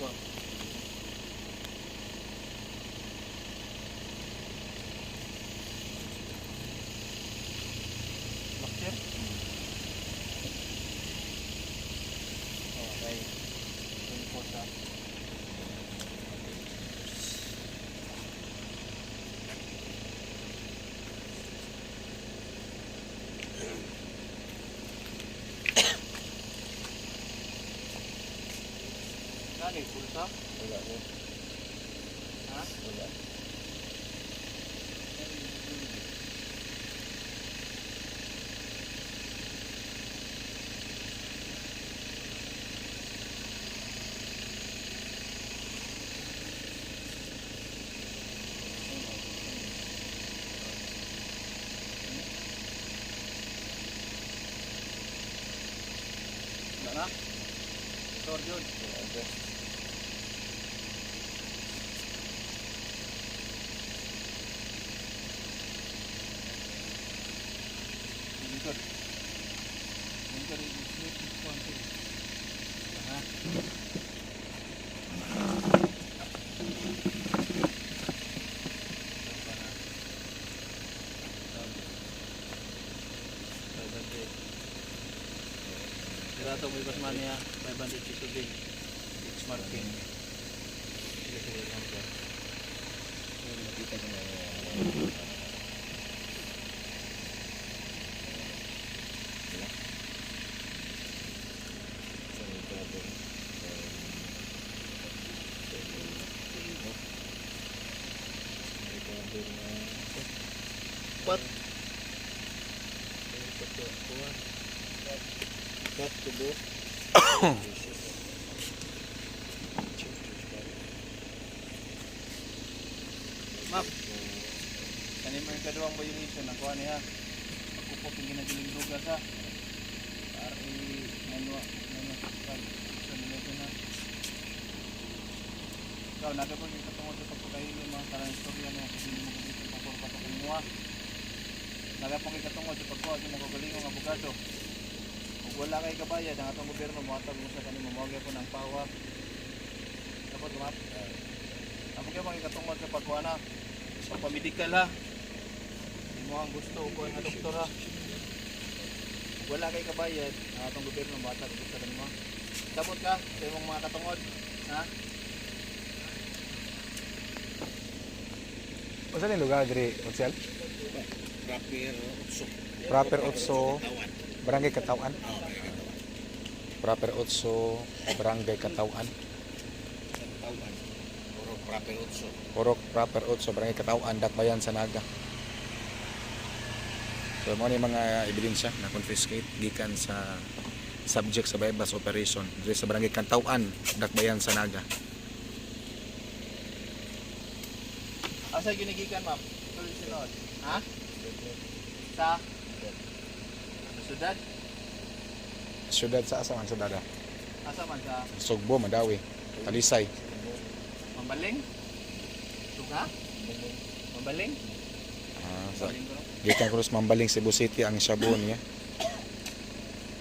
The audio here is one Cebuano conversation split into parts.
Ko. Bakter? Okay. 24 sa. Nani, pulsa? Wala ko. Ha? Wala. Wala na? Motor yun. Wala, sir. Lingkod. Lingkod, lingkod. Ha? Dirato mo ibas man niya, 500 piso din. Smart king. Sige, sige, lang sir. Nakita ko na. Wala. Sa recover. Recover na. What? Cut to do. Map. Kani mo yung kaduang violation ang kuha niya. Pagkupok yung ginagaling dugas ha. RA 9 section 11 ha. Ikaw, nagapag yung katungod sa pagpakahilo mga karang istorya niya kasi hindi mo gamitin pang pa sa kumuha. Nagapag yung katungod sa pagkuha sa mga kagalingong abogado. Kung wala kay kabayad, ang atong gobyerno mohatag mo sa kanimo mo po ng power. Dapat map. Ako kaya makikatungod sa pagkuha na. Sa pamedikal ha. Hindi mo ang gusto ko ang doktor ha. Kung wala kay kabayad, ang atong gobyerno mohatag mo sa kanimo. Sabot ka sa imong mga katungod, ha? Unsa ni lugar diri, Otsel? Proper utso. Proper Otso, Barangay Katawan. Ah, okay, katawan. Proper Otso, Barangay Katawan. Katawan. Puro proper utso. Purok Proper Otso, Barangay Katawan, Dakbayan sa Naga. So mo ni mga ebidensya na confiscate gikan sa subject sa bypass operation diri sa Barangay Kantawan, Dakbayan sa Naga. Asa ginigikan, ma'am? Tuloy sinod. Ha? Sa? Sa syudad? Syudad sa asa man syudad? Ah? Asa man sa Sugbo, Madawi, Talisay. Mambaling? Suga? Mambaling? Ah, sa Mambaling ko no? gikan Cruz Mambaling, Cebu City ang shabu niya.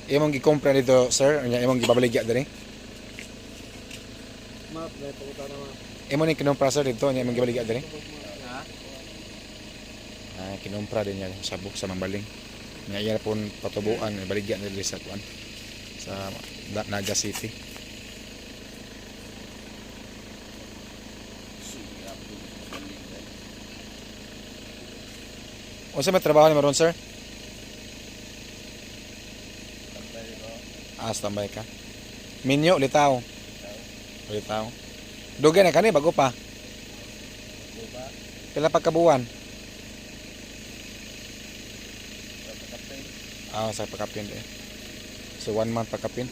Imong gikompra dito, sir, unya imong gibabaligya diri? Map, may pakuta na map. Imo ni kinumpra sir dito, unya imong gibaligya diri? Ha? Ah, kinumpra din niya shabu sa Mambaling. Nya iya pon patubuan ibaligya diri sa kuan sa Naga City. Sige, apo, magaling dahil. Unsa may trabaho ni maron, sir? Tambay ko. Ah, standby ka. Minyo, litaw. Litaw. Dugay na kani bago pa. Buba, Pila pa kabuwan? sa pakapin. Ah, sa pakapin eh. So one month pakapin.